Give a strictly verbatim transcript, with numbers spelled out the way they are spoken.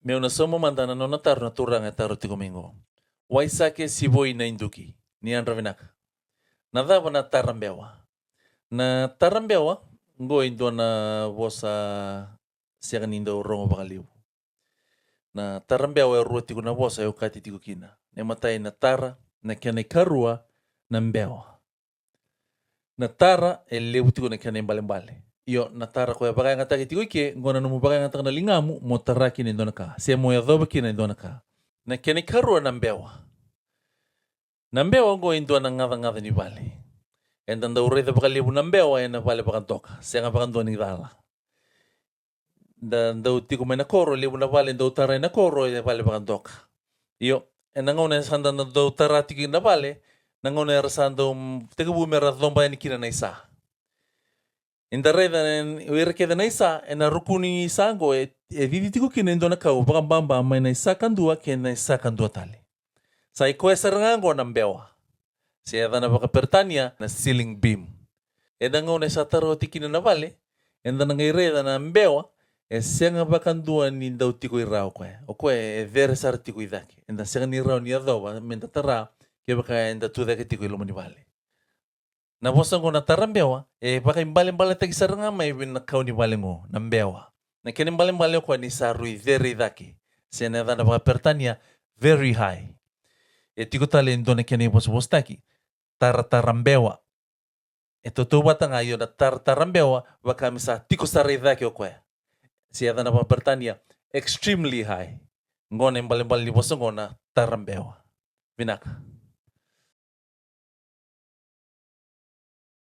Meu na sauma mada na nona taro na turaga e taro tiko mai qo. Waisake Sivoi Naiduki, ni yadra vinaka. Na cava na tarabewa? Na tarabewa qo e dua na vosa sega ni dau rogo vakalevu. Na tarabewa e rua tiko na vosa e okati tiko kina. Na imatai na tara, na kena ikarua na bewa. Na tara e levu tiko na kena ibalebale. Io, na tara koya vakayagataki tiko i ke, qo na nomu vakayagataka na ligamu mo tara kina e dua na ka, se mo yacova kina e dua na ka. Na kena ikarua na bewa. Na bewa qo e dua na gacagaca ni vale. Eda dau raica vakalevu na bewa ena vale vakadoka, sega vakadua ni cala. Da dau tiko mai na koro, levu na vale dau tara ena koro e vale vakadoka. Io, ena gauna e sa da dau tara tiko na vale, na gauna era sa dau tekivu mera coba yani kina na isa. Eda raica o ira kece na isa, ena ruku ni isa qo e, e cici tiko kina e dua na kau vakababa mai na isa kadua kei na isa kadua tale. Sa i koya sara ga qo na bewa. Se yacana vakaperetania na ceiling beam. Ena gauna e sa tara oti kina na vale, eda na qai raica na bewa e sega vakadua ni dau tiko i ra o koya. O koya e cere sara tiko i cake. Eda sega ni rawa ni yacova meda tara kevaka eda tu cake tiko i loma ni vale. Na vosa qo na tarabewa e vakaibalebaletaki sara ga mai vei na kau ni vale qo, na bewa. Na kena ibalebale o koya ni sa rui cere i cake. Se na yacana vakaperetania very high. E tiko tale e dua na kena ivosavosataki, taratarabewa. E tautauvata ga, io, na taratarabewa vaka me sa tiko sara i cake o koya. Se yacana vakaperetania extremely high. Qo na ibalebale ni vosa qo na tarabewa. Vinaka.